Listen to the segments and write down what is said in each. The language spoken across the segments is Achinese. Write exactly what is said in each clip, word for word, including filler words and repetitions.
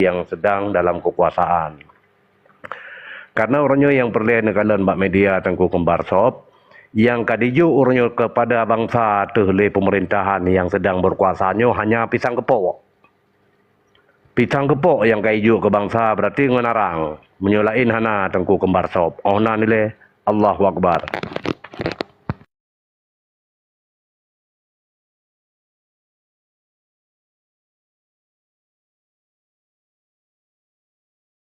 nyang sedang dalam keukuasaan. Karena uroe nyoe nyang peureulée neukalon bak media Teungku Kembar Sop, nyang ka jijok uroe nyoe keupada bansa teuh lé peumeurintahan nyang sedang beukuasa nyoe hanya pisang keupok. Pisang keupok nyang ka jijok keu bansa, berarti ngon arang. Meunyoe laén hana Teungku Kembar Sop. Oh na nilai. Allahu Akbar.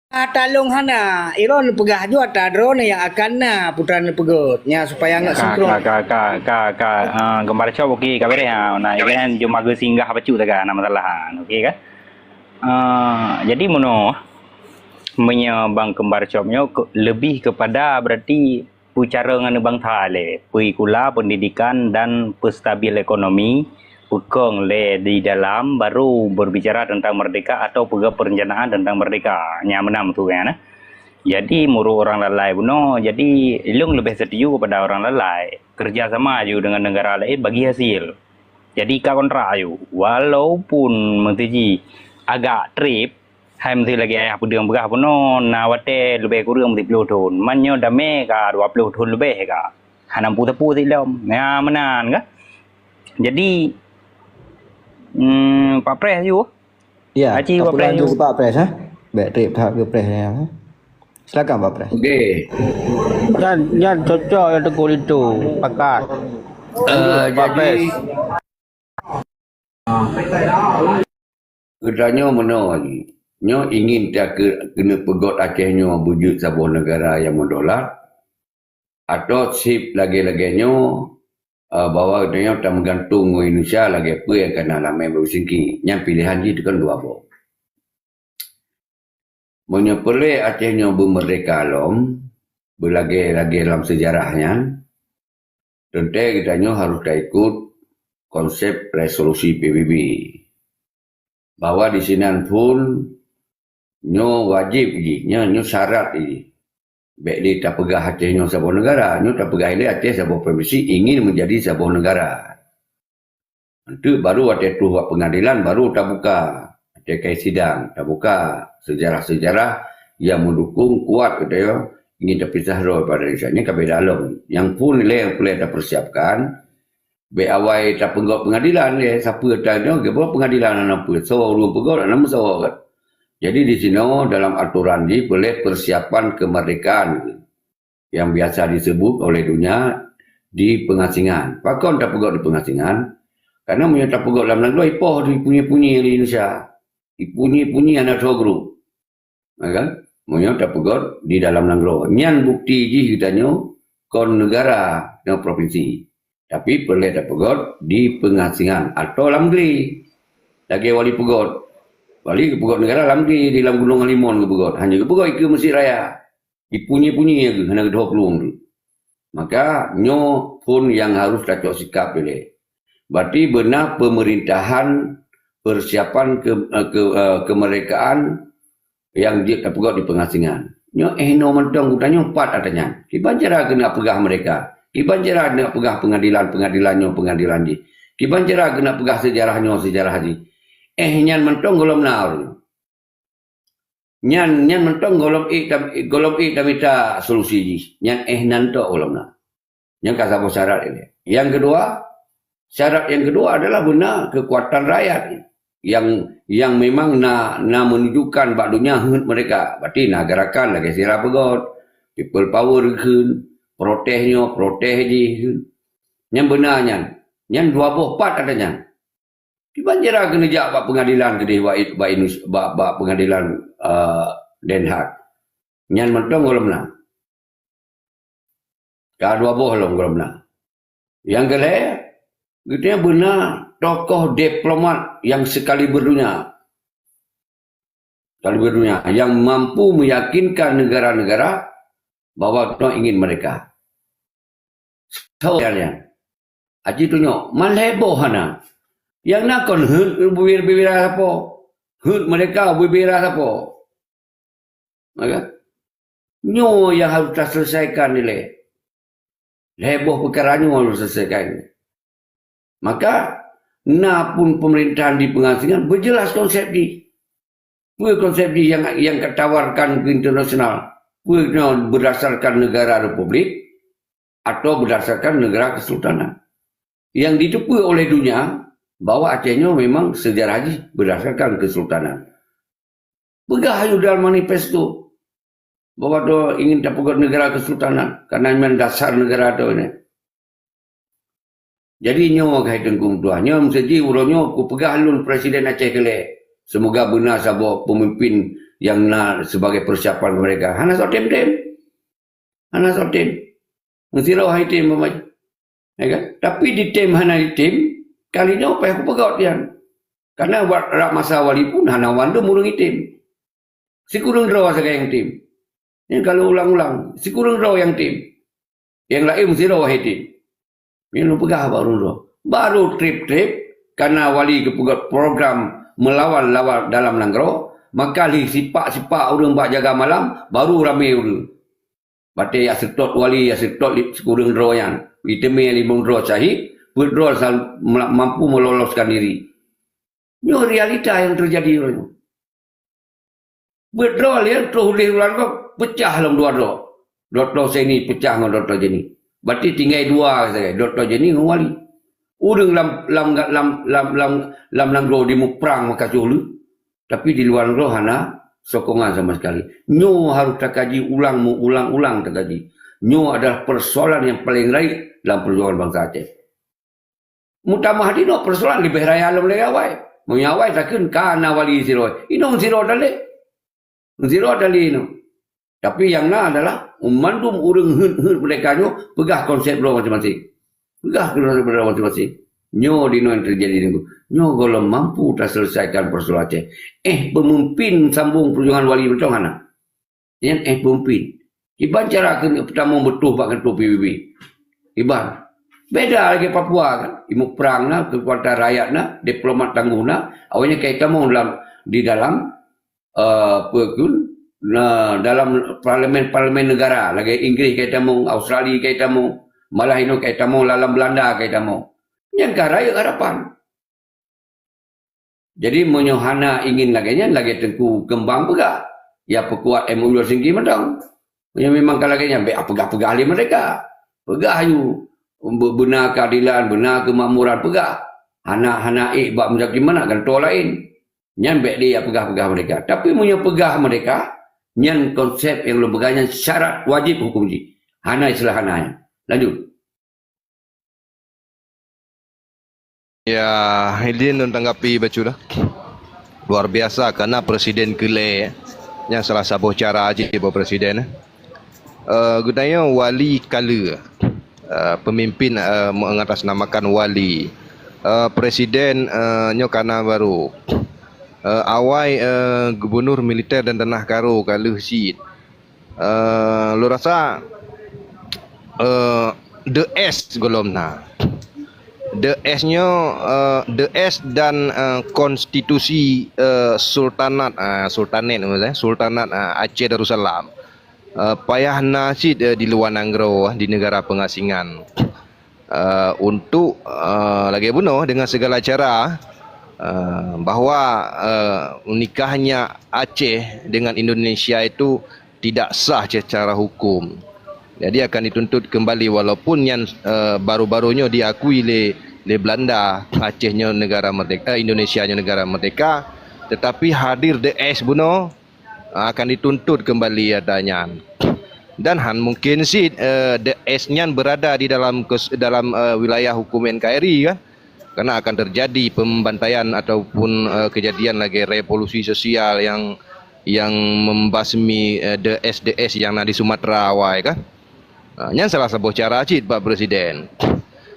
Ata lôn hana, ilôn peugah ju ata droeneuh nyang akan na putra neupeugét, nyan supaya ngat sinkron. Ka, ka, ka, ka, ka, ka, ah, Kembar Sop okey, ka beres, ah, na, ikan cuma geusinggah bacut sagai, hana masalah, ah, okey kan? Ah, jadi meunoe, meunyoe bang Kembar Sop nyoe ke-, lebih kepada berarti peucara ngon bansa lé, peukula pendidikan dan peustabil ekonomi, peukong lé di dalam, baru berbicara tentang merdeka atau peugah perencanaan tentang merdeka. Nyang meunan tu kan, eh. Jadi, meunurot ureuëng lalai bunoe, jadi lôn leubeh setuju kepada ureuëng lalai. Kerja sama aju dengan negara lain bagi hasil. Jadi, ka kontrak aju. Walaupun meuteujih agak treb, hai meuteujih lagée ayah peudeueng peugah bunoe, na watée leubeh kureueng meuteujih ploh thon. Man nyoe damé ka dua ploh thon leubeh ka. Hana peue-peue silom. Ya, meunan ka. Jadi, hmm, Pak Pres aju. Ya, Haji, Pak Pres aju. Pak Pres, ha? Baik, treb tahap ke Pres ya, ha? Silakan, Pak Pres. Okey. Nyan, nyan cocok ya Teungku Linto, pakat. Eh, Pak jadi, Pres. Geutanyoe meunoe lagi. Nyoe ingin takeu-, keuneuk peugét Aceh nyoe beujeuet saboh negara nyang meudolat, atau seb lagée-lagée nyoe, eh, bahwa geutanyoe tameugantung ngon Indonesia lagée peue nyang ka na lam M O U Helsinki. Nyan piléhan jih dikeue dua boh. Meunyoe peureulée Aceh nyoe beumeurdeka lom, beulagée-lagée lam seujarah nyan, teuntée geutanyoe harôh taikot konsep resolusi P B B. Bahwa di sinan phon nyoe wajéb jih, nyoe, nyoe syarat jih. Bék lé tapeugah Aceh nyoe saboh negara, nyoe tapeugah lé Aceh saboh provinsi ingin menjadi saboh negara. Enteuk baru watée troh bak pengadilan, baru tabuka. Watée kai sidang, tabuka seujarah-seujarah nyang meudukung kuat geutanyoe ingin tapisah droe daripada Indonesia. Nyan ka beda lom. Nyang phon ilée nyang peureulée tapersiapkan, bék awai tapeugét pengadilan lé, sapeue tanyoe geuboh pengadilan hana peue, soe ureuëng peugét hana meusoe kan. Jadi di sinoe dalam aturan jih peureulée persiapan kemerdekaan. Yang biasa disebut oleh dunia di pengasingan. Pakon tapeugét di pengasingan? Karena meunyoe tapeugét lam nanggroe, ipoh dipunyi-punyi lé Indonesia. Dipunyi-punyi hana soe geuruek. Ya kan? Meunyoe tapeugét di dalam nanggroe. Nyan bukti jih geutanyoe kon negara, nyoe provinsi. Tapi peureulée tapeugét di pengasingan atau lam glé. Lagée wali peugét. Wali geupeugét negara lam glé, di lam Gunong Halimon geupeugét. Hanya geupeugét ikeue Mesjid Raya. Dipunyi-punyi lagée hana geudoh peulueng tu. Maka nyoe phon nyang harôh tacok sikap ilée. Berarti beuna pemerintahan persiapan ke, ke, eh, kemerdekaan nyang jeuet tapeugét di pengasingan. Nyoe eh noe mantong geutanyoe pat ata nyan. Kiban cara keuneuk peugah merdeka. Kiban cara keuneuk peugah pengadilan-pengadilan nyoe pengadilan jih. Kiban cara keuneuk peugah sejarah nyoe sejarah jih. Eh nyan mantong gohlom na ureuëng. Nyan, nyan mantong gohlom ék tam-, gohlom ék tamita solusi jih. Nyan eh nan tok gohlom na. Nyan ka saboh syarat ilée. Yang kedua, syarat yang kedua adalah beuna kekuatan rakyat yang, yang memang na, na menunjukkan bak dunia heuet mereka. Berarti na gerakan lagée sira peugét, people power kheun, protes nyoe, protes jih kheun. Nyan beuna nyan. Nyan dua boh pat ata nyan. Kiban cara keuneuk jak bak pengadilan keudeh bak, bak, bak, bak pengadilan, eh, Den Haag. Nyan mantong gohlom na. Ka dua boh lom gohlom na. Nyang keulhée, geutanyoe beuna tokoh diplomat nyang sekaliber dunia. Sekaliber dunia nyang mampu meyakinkan negara-negara bahwa geutanyoe ingin merdeka. Soe nyan? Aji tunyok, man lhée boh hana. Nyang na kon heuet bubira-bubira sapo. Heuet merdeka bubira sapo. Maka, nyoe nyang harôh taselesaikan ilée. Lhée boh peukara nyoe harôh taselesaikan. Maka, na pun pemerintahan di pengasingan beujeulaih konsep jih. Peue konsep jih nyang, nyang ka tawarkan keu internasional? Peue nyoe berdasarkan negara republik atau berdasarkan negara kesultanan? Nyang diteupeu oleh dunia bahwa Aceh nyoe memang sejarah jih berdasarkan kesultanan. Peugah ayue dalam manifesto bahwa droe ingin tapeugöt negara kesultanan, karena memang dasar negara droe nyan. Jadi nyoe keuhai Teungku meutuah, nyoe meuseujih uroe nyoe kupeugah lôn Presiden Aceh keu lhèe. Seumoga beuna saboh peumimpin nyang na sibagai peusiapan keu mereka. Hana soe tem-tem. Hana soe tem. Meusidroe hai tem, Bapak. Ya kan? Tapi di tem hana di tem, kali nyoe payah kupeugöt nyan. Karena wa-, rab masa wali pun hana mandum ureueng item. Sikureueng droe sagai nyang tem. Nyan kalau ulang-ulang, sikureueng droe nyang tem. Nyang laén meusidroe hai tem. Nyan lôn peugah bak ureueng droe. Baru trép-trép, karena wali geupeugöt program meulawan lawan dalam nanggroe, maka lheueh sipak-sipak ureueng bak jaga malam, baru ramé ureueng. Batèe jak seutôt wali, jak seutôt li-, sikureueng droe nyan. Iteumé limong droe syahid, peuet droe sal-, mela-, mampu meloloskan diri. Nyoe realita nyang teujadi uroe nyoe. Peuet droe lheueh troh udeh ulang kok peucah lom dua droe. Dokto Seni peucah ngon Dokto Jeni. Berarti tinggai dua sagai, Dokto Jeni ngon wali. Ureueng lam, lam, lam, lam, lam, lam nanggroe dimuprang meukasoh lé. Tapi di luwa nanggroe hana sokongan sama sekali. Nyoe harôh takaji ulang, meuulang-ulang takaji. Nyoe adalah persoalan nyang paleng rayeuk lam peujuangan bansa Aceh. Meutamah di noe persoalan leubeh raya lom lé awai. Meunyoe awai takheun ka na wali sidroe. Inong sidroe dalé. Sidroe dalé inong. Tapi nyang na adalah mandum ureueng heuet-heuet meurdeka nyoe peugah konsep droe maséng-maséng. Peugah konsep droe maséng-maséng. Nyoe di noe nyang teujadi nyoe. Nyoe gohlom mampu taseuleusaikan persoalan Aceh. Eh, peumimpin sambong peujuangan wali mantong hana. Nyan eh peumimpin. Kiban cara keuneuk peutamong beutôh bak kantô P B B. Kiban. Beda lagèe Papua kan. Imuprang na, keukuatan rakyat na, diplomat tangguh na, awaknyan ka itamong dalam, di dalam, eh, peue kheun, na, dalam parlemen-parlemen negara. Lagèe Inggris ka itamong, Australia ka itamong, malah inoe ka itamong, lam Belanda ka itamong. Nyan ka rayeuk harapan. Jadi, meunyoe hana ingin lagèe nyan, lagèe Teungku Keumbang peugah, ya peukuat M O U Helsinki mantong. Meunyoe memang ka lagèe nyan, bèk peugah-peugah lé meurdeka. Peugah aju, be-, beuna keuadilan, beuna keumakmuran, peugah. Hana, hana ék bak meusakim mangat, gantoe laén. Nyan bèk lé ya peugah-peugah meurdeka. Tapi meunyoe peugah meurdeka, nyan konsep nyang lôn peugah nyan syarat wajéb huköm jih. Hana istilah hana nyan. Lanjut. Ya, izin lôn tanggapi bacut lah. Luar biasa, karena presiden keu lhèe, nyan salah saboh cara jih bak presiden, eh. Eh, geutanyoe wali kaleue, eh, pemimpin, eh, mengatasnamakan wali. Eh, presiden, eh, nyoe kana baru. Eh, awai, eh, gubernur militer dan tanah karo ka lheueh cit. Eh, lôn rasa, eh, The S gohlom na. The S nyoe, eh, The S dan, eh, konstitusi, eh, sultanat, eh, sultanate maksudnya, sultanat, eh, Aceh Darussalam. Eh, payah na cit, eh, di luwa nanggroe, di negara pengasingan. Eh, untuk, eh, lagèe bunoe dengan segala cara, eh, bahwa, eh, nikahnya Aceh dengan Indonesia itu tidak sah secara hukum. Jadi akan dituntut kembali walaupun nyan, eh, baru-baru nyoe diakui lé, lé Belanda, Aceh nyoe negara merdeka, eh, Indonesia nyoe negara merdeka, tetapi hadir The S bunoe, akan dituntut kembali ata nyan. Dan han mungkin cit, eh, The S nyan berada di dalam kes-, dalam, eh, wilayah hukum N K R I kan. Karena akan terjadi pembantaian ataupun, eh, kejadian lagèe revolusi sosial yang, yang membasmi, eh, The S, The S yang na di Sumatera awai kan. Ha, nyan salah saboh cara cit bak presiden.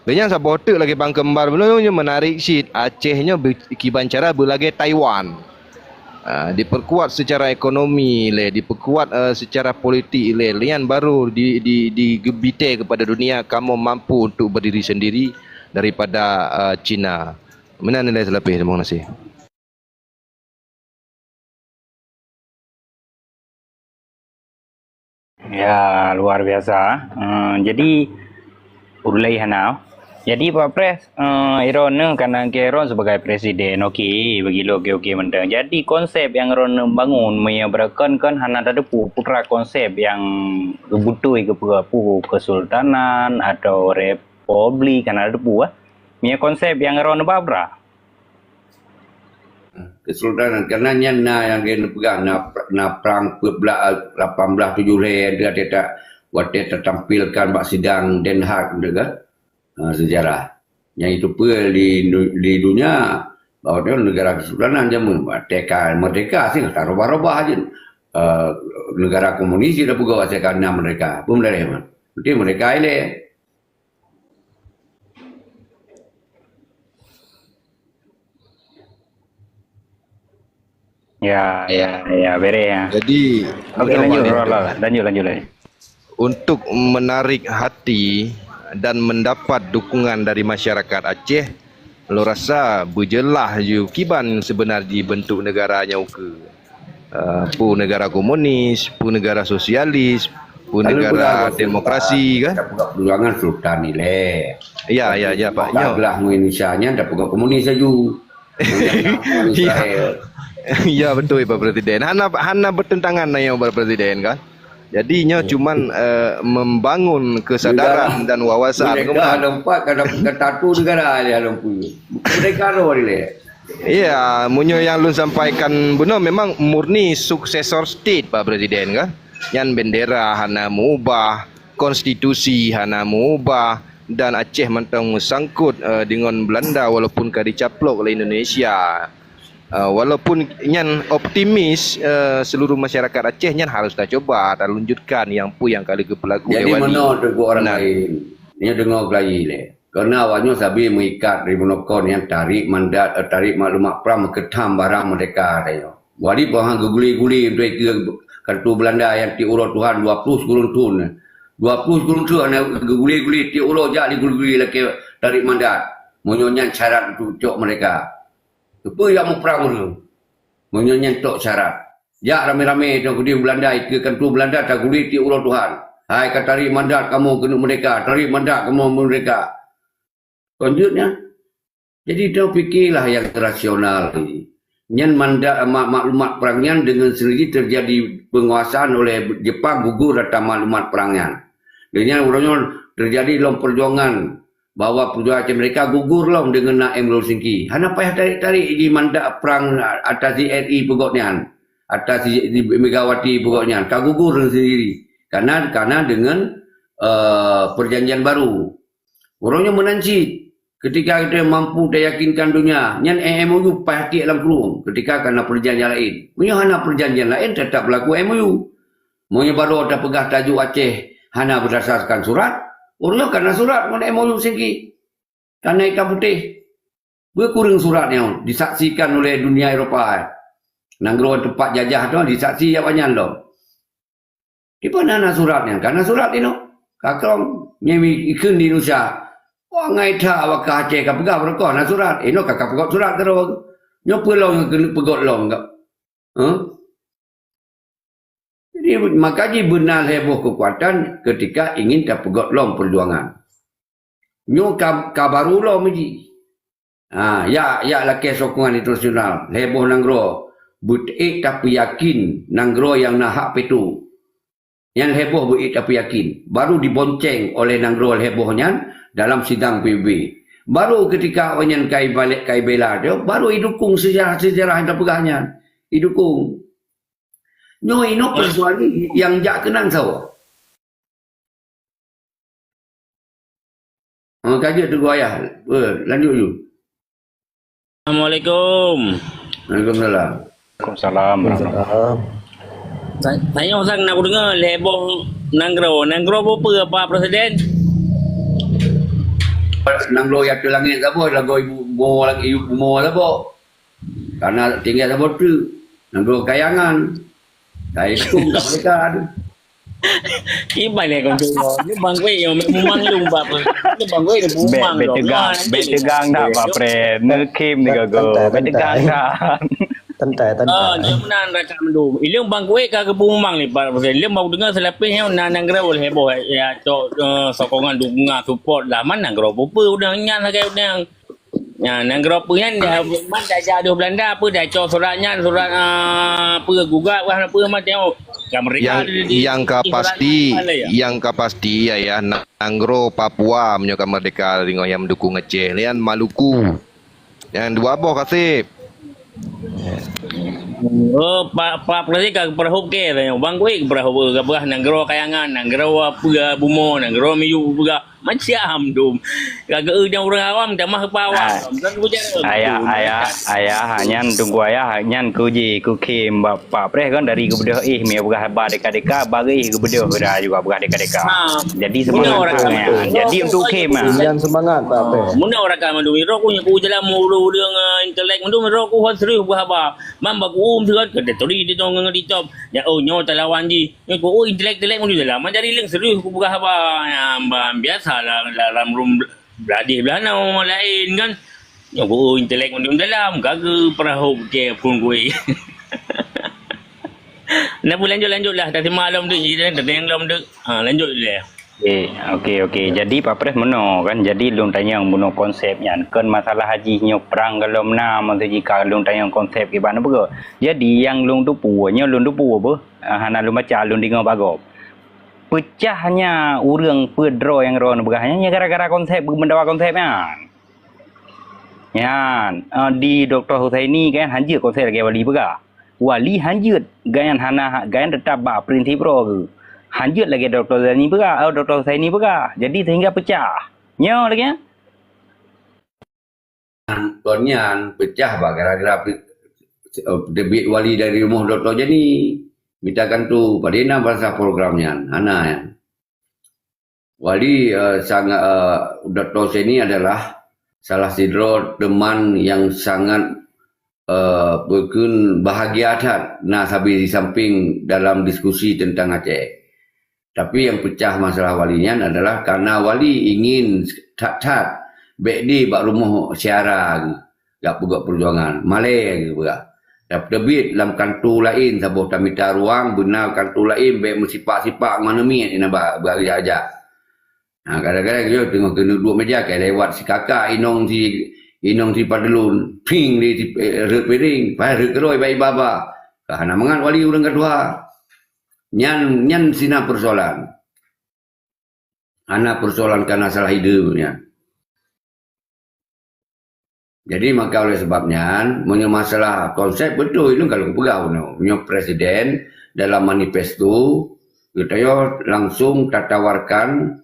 Lé nyan saboh teuk lagèe Bang Kembar bunoe nyoe menarik cit. Aceh nyoe be-, kiban cara beulagèe Taiwan. Ha, diperkuat secara ekonomi lé, diperkuat, eh, secara politik lé. Lé nyan baru di, di, digeubitèe kepada dunia kamoe mampu untuk berdiri sendiri daripada, eh, Cina. Meunan nilai seulapeh. Terima kasih. Ya, luar biasa. Eh, jadi, ulai hana. Jadi Pak Pres, eh, droeneuh ka na keu droeneuh sebagai presiden, oke, bagi lôn oke-oke mantong. Jadi konsep nyang droeneuh bangun, meunyoe beurakon kan hana tateupeue putra konsep nyang beutôi keu peue, kesultanan atau republik, hana tateupeue, eh. Meunyoe konsep nyang droeneuh ba peue? Kesultanan, karena nyan na nyang geupeugah, na, na prang peuet belas, lapan belas tujoh lhèe, watèe ta-, watèe tatampilkan bak sidang Den Haag, kan? Ha, sejarah. Nyang itu pun di, di dunia, bahwa dia negara kesultanan jameun. Merdeka, merdeka sih, tak robah-robah aja. Eh, negara komunis dia peugah saya kena merdeka. Pun boleh, man. Nanti merdeka ile. Ya, ya, ya, beres ya. Jadi, oke, lanjut, lanjut, lanjut, lanjut. Untuk menarik hati dan mendapat dukungan dari masyarakat Aceh, lôn rasa beujeulaih ju kiban seubeuna jibentuk negara nyoe ukeue. Ah, peue negara komunis, peue negara sosialis, peue negara demokrasi, kan? Tapeugah perjuangan sultan ilèe. Ya, ya, ya, Pak. Nyoe. Tapeugah Indonesia nyan tapeugah komunis laju. Ya, betul, Pak Presiden. Hana, hana bertentangan nyoe, Pak Presiden, kan? Jadi, nyoe cuman, eh, membangun kesadaran dan wawasan. Merdeka ada empat, kada, kada satu negara ada dalam punya. Merdeka ada boleh. Iya, meunyoe nyang lôn sampaikan bunoe memang murni successor state, Pak Presiden, kan? Nyan bendera hana meubah, konstitusi hana meubah, dan Aceh mantong meusangkot, eh, deungon Belanda walaupun ka dicaplok lé Indonesia. Eh, walaupun nyan optimis, eh, seluruh masyarakat Aceh nyan harus tacoba talunjutkan nyang peue nyang ka lheueh geupeulaku lé wali. Jadi meunoe teungku orang lain. Nyoe deungoe geulayi lé. Keureuna awak nyoe sabe meuikat ribu nokon nyang tarék mandat, eh, tarék maklumat prang meukeudam barang merdeka tanyoe. Wali pih han geuguli-guli untuk ikeu kantô Belanda nyang tiep uroe Tuhan dua ploh sikureueng thon. Dua ploh sikureueng thon hana geuguli-guli tiep uroe jak diguli-guli lakée tarék mandat. Meunyoe nyan syarat untuk cok merdeka. Keupeue jak muprang ureuëng? Meunyoe nyan tok syarat. Jak ramé-ramé teuh keudeh Belanda, ikeue kantô Belanda taguli tiep uroe Tuhan. Hai ka tarék mandat kamoe keuneuk merdeka, tarék mandat kamoe merdeka. Kon jeuet nyan. Jadi, teuh pikirlah nyang rasional. Nyan mandat, mak-, maklumat prang nyan deungon sendiri terjadi penguasaan oleh Jepang gugur atas maklumat prang nyan. Dan nyan uroe nyoe terjadi lom perjuangan bahwa perjuangan Aceh Merdeka gugur lom deungon na M Helsinki. Hana payah tarék-tarék di mandat prang atas si R I peugok nyan, atas si, si Megawati peugok nyan, ka gugur deungon sendiri. Karena, karena deungon, eh, perjanjian baru. Uroe nyoe meunan cit, ketika kita mampu tayakinkan dunia, nyan M O U payah tiek lam krueng, ketika kana perjanjian laén. Meunyoe hana perjanjian laén, tetap berlaku M O U. Meunyoe baroe tapeugah tajuk Aceh hana berdasarkan surat, ureuëng nyoe kana surat ngon M O U Helsinki. Kana itam putéh. Beukureueng surat nyoe disaksikan oleh dunia Eropa. Nanggroe teumpat jajah tu disaksi awak nyan lom. Di mana na surat nyan? Kana surat inoe. Ka krong nyan ikheun di Indonesia. Wah, ngai that awak ka Aceh ka peugah beureukoh na surat. Inoe ka, ka peugah surat keudroe. Nyoe peue lom keuneuk peugöt lom ka. Huh? Jadi, maka jih beuna lhèe boh keukuatan ketika ingin tapeugöt lom peujuangan. Nyoe ka, ka baru lom jih. Ha, ya, ya lakèe sokongan internasional, lhèe boh nanggroe beuék tapeuyakin nanggroe nyang na hak veto. Nyan lhèe boh beuék tapeuyakin, baru dibonceng oleh nanggroe lhèe boh nyan dalam sidang P B B. Baru ketika awaknyan kai balek, kai bela dia, baru idukung sejarah-sejarah nyang tapeugah nyan. Idukung. Nyoe inoe persoalan nyang jak keunang sawa. Ha, ka jeuet Teungku Ayah. Eh, lanjut ju. Assalamualaikum. Waalaikumsalam. Waalaikumsalam. Sa-, saya usang nak dengar lhèe boh nanggroe. Nanggroe peue Pak Presiden? Nanggroe nyang ateueh langèt saboh, lagoe ibu bumoe langèt, ibu bumoe saboh. Karena tinggai saboh teuk. Nanggroe kayangan. Kai kung tak mereka tu. Kiban ya kong tu. Ni bang kuih yang memang lu bab. Ni bang kuih ni bumang. Bek tegang, bek tegang dah Pak Pres. Neukhém ni gago. Bek tegang dah. Teuntèe, teuntèe. Ah, jeuem nan rakan mandum. Ileueng bang kuék ka geupeumumang lé para presiden. Ileueng bang deungoe seulapéh nyoe na nanggroe lhèe boh ya cok, eh, sokongan, dukungan, support lah. Man nanggroe peue-peue udang nyan sagai udang. Nyan nanggroe peue nyan dah man dah jak deuh Belanda peue dah cok surat nyan, surat, ah, peue gugat wah peue man tengok. Ka mereka Yang, di, yang ka di pasti, Malaysia. Yang ka pasti ya, ya, nanggroe Papua meunyoe ka merdeka deungoe nyang mendukung Aceh. Lian Maluku. Nyang dua boh kaseb. Oh, Pak, Pak Presiden ka geupeurahop kèe tanyong. Bang Kuék geupeurahop, eh, geupeugah nanggroe kayangan, nanggroe peue bumoe, nanggroe miyueb peugah. Macam dum. Ka geu-, dan ureueng awam tamah keu awam. Ah, Bukan geupeujak. Ayah, Betul. Ayah, ayah, nyan tunggu ayah, nyan kuji, kukhém bak Pak Preh kan dari geubeudôh ih, mie peugah haba deka-deka, bagi ih geubeudôh dah juga peugah deka-deka. Ha. Jadi Meunoe semangat orang kan, ya. Jadi untuk khém, ah. Jangan semangat, Pak Preh. Meunoe orang kan mandum, iro ku nyoe ku jalan ureueng, eh, intelek mandum, iro ku hon serius peugah haba. Man bak ku um sigot, keu turi di tong ngon di cop. Ya, oh, nyoe talawan jih. Nyoe ku, oh, intelek-intelek mandum jalan. Man jadi leng serius ku peugah haba. Ya, ban biasa lah, dalam rum beladih belah na orang lain kan. Nyoe ku, oh, intelek mandum dalam. Ka geupeurahop kèe phon kuék. Nah, bu lanjut-lanjut lah. Tasimak lom dek, tasimak lom dek. Ha, lanjut leh. Okey, okey, okey. Jadi, Pak Pres meunoe kan. Jadi, lôn tanyong bunoe konsep nyan. Kon masalah haji nyoe prang golom na, maksud jih ka lôn tanyong konsep kiban apa ke. Jadi, nyang lôn tupue, nyoe lôn tupue apa? Ah, hana lôn baca, lôn deungoe bak gob. Peucahnya ureueng peuet droe nyang droeneuh peugah nyan, nyan gara-gara konsep, meudawa konsep nyan. Nyan, eh, di Doktor Husaini kan, hanjeuet konsep lagèe Wali peugah. Wali hanjeuet, gobnyan hana, gobnyan teutap bak prinsip droe geuh. Hanjeuet lagèe Doktor Zaini peugah, eh, Doktor Husaini peugah. Jadi sehingga pecah. Nyoe lagèe nyan. Kon nyan pecah bak gara-gara pri-, eh, teubiet wali dari rumoh Doktor Zaini. Mita kantu, padé na bansa program nyan. Hana nyan. Wali, eh, sangat, eh, Doktor Zaini adalah salah sidroe teuma nyang sangat, eh, bukon bahagia that na sabe di samping dalam diskusi teuntang Aceh. Tapi nyang peucah masalah Wali nyan adalah karena Wali ingin that-that bèk di bak rumoh syedara geuh. Gak peugah peujuangan. Malèe geupeugah. Teubiet lam kantu laén saboh tamita ruang, beuna kantu laén bèk meusipak-sipak ngon miet ina ba, bagi aja. Ha, kadang-kadang yo teungoh keuneuk duek meja, ka lewat si kakak inong si, inong si Padlun, ping di si, eh, rot piring, pai rot keudroe bak iba-iba. Ka hana mangat Wali ureueng ka tuha. Nyan, nyan sinan persoalan. Hana persoalan karena salah ide nyan. Jadi maka oleh sebab nyan, meunyoe masalah konsep beutôi itu kalau kupeugah bunoe. Meunyoe presiden dalam manifesto, geutanyoe langsung tatawarkan,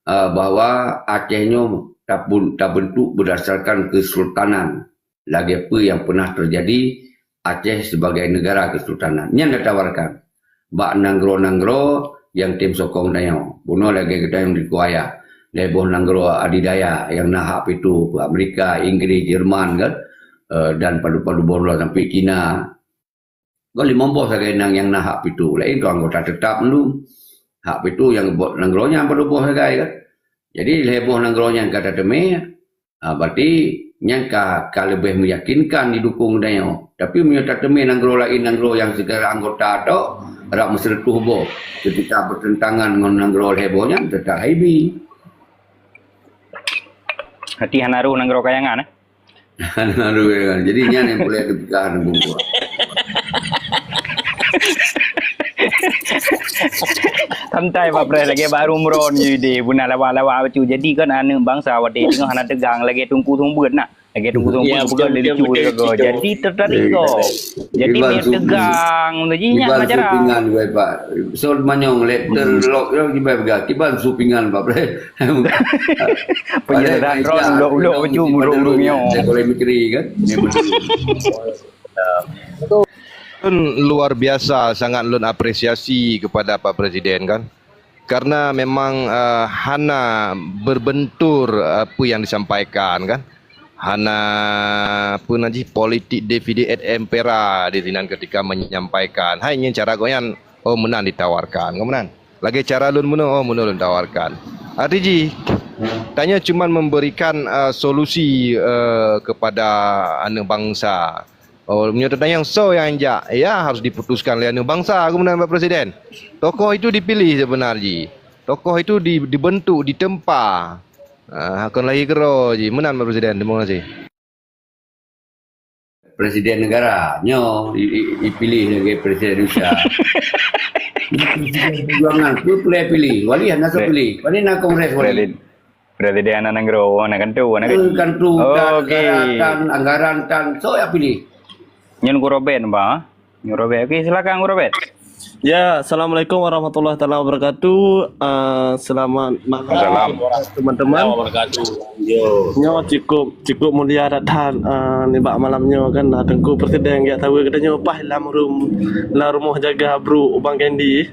eh, bahwa Aceh nyoe tapun-, tabentuk berdasarkan kesultanan. Lagèe peue nyang pernah terjadi Aceh sebagai negara kesultanan. Nyan tatawarkan bak nanggroe-nanggroe nyang tem sokong tanyoe. Bunoe lagèe geutanyoe di Kuwaya, lhèe boh nanggroe adidaya nyang na hak pito, Amerika, Inggris, Jerman kan, eh, dan padub-padub boh sampai Cina. Kon limong boh sagai nang nyang na hak pito. Laén kon anggota tetap mandum. Hak pito nyang buet nanggroe nyan padub boh sagai kan. Jadi lhèe boh nanggroe nyan ka tateumé, Ha, berarti nyan ka, ka leubeh meyakinkan didukung tanyoe. Tapi meunyoe tateumé nanggroe laén, nanggroe nyang sigara anggota tok, rab meusireutôh boh, ketika bertentangan ngon nanggroe lhèe boh nyan, teutap haibi. Hati hana roh nanggroe kayangan, eh? Hana roh kayangan. Jadi nyan nyang peureulèe teupeugah nanggroe buah. Santai, Pak Pres, lagèe baru meurôn je deh, beuna lawak-lawak bacut. Jadi kan aneuk bansa watèe teungoh hana teugang lagèe Teungku Seumeubeuet nah. Lagèe Teungku Seumeubeuet bukan betul, leucu betul, juga. Betul. Jadi tertarik kok. Jadi biar tegang tu ji nyak acara. Pingan gue, Pak. Sol manyong letter lock yang kibai pegang. Kiban su pingan, Pak Pres. Penyerahan ron ulok-ulok baju murung-murung nyo. Boleh mikiri kan? Ni betul. Kan luar biasa sangat lôn apresiasi kepada Pak Presiden kan. Karena memang, eh, hana berbentur, eh, apa yang disampaikan kan. Hana apa nan jih politik divide et impera di sinan ketika menyampaikan. Hai nyan cara gobnyan, oh meunan ditawarkan. Kan meunan. Lagèe cara lôn meunoe, oh meunoe lôn tawarkan. Arti jih, tanyoe cuman memberikan, eh, solusi, eh, kepada aneuk bangsa. Oh, meunyoe tatanyong soe nyang jak, ya harus diputuskan lé aneuk bansa, aku meunan bak presiden. Tokoh itu dipilih sebenar jih. Tokoh itu di, dibentuk, ditempa. Ah, kon lahé keudroe jih. Meunan bak presiden. Terima kasih. Presiden negara nyoe i- i- ipilih lagi presiden Rusia. Presiden perjuangan tu boleh pilih. Wali hana sok pilih. Wali na kongres wali. Presiden anak negara, anak kantu, anak kantu. Kantu tan, negara tan, anggaran tan, so ya pilih. Nyan Guru Robert, Pak. Guru Robert. Okey, silakan Guru Robert. Ya, assalamualaikum warahmatullahi taala wabarakatuh. Uh, selamat malam, teman-teman. Nyoe cukup cukup mulia that uh, nibak malam nyoe kan uh, Teungku Presiden geutanyoe pas lam rum lam rumoh jaga bro Ubang Kandi.